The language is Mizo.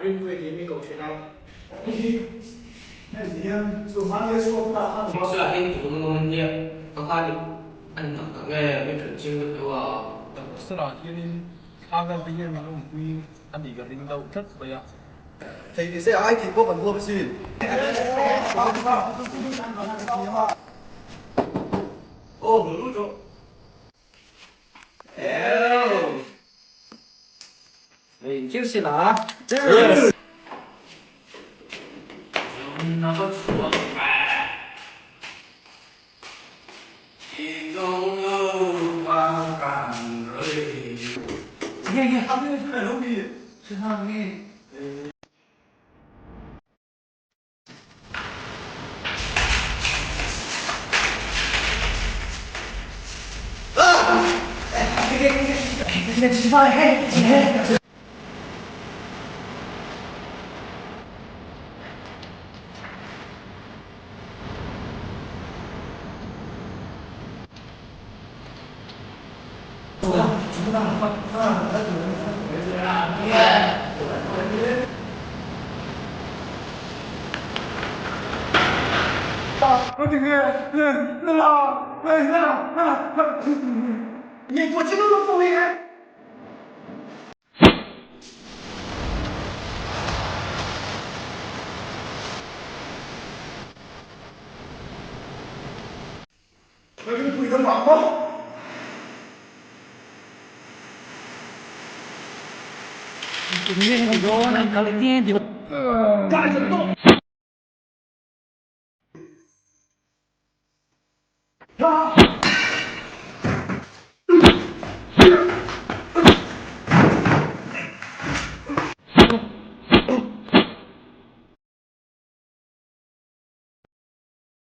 Rinpuia tiin min koh thin a. Hei hi hei ti hian chu hmanlai chhuak ta khan. Hmasla hi tun awm an nia, a khan a ni tak tak nge min hrilh chiang deuh deuh a. Hmasla hianin thla vel te hian min awmpui a nih ka ring deuh tlat mai a. Thei ni se ai tih pawh kan huam asin. Aw hmu lut rawh. Cheers la. Cheers.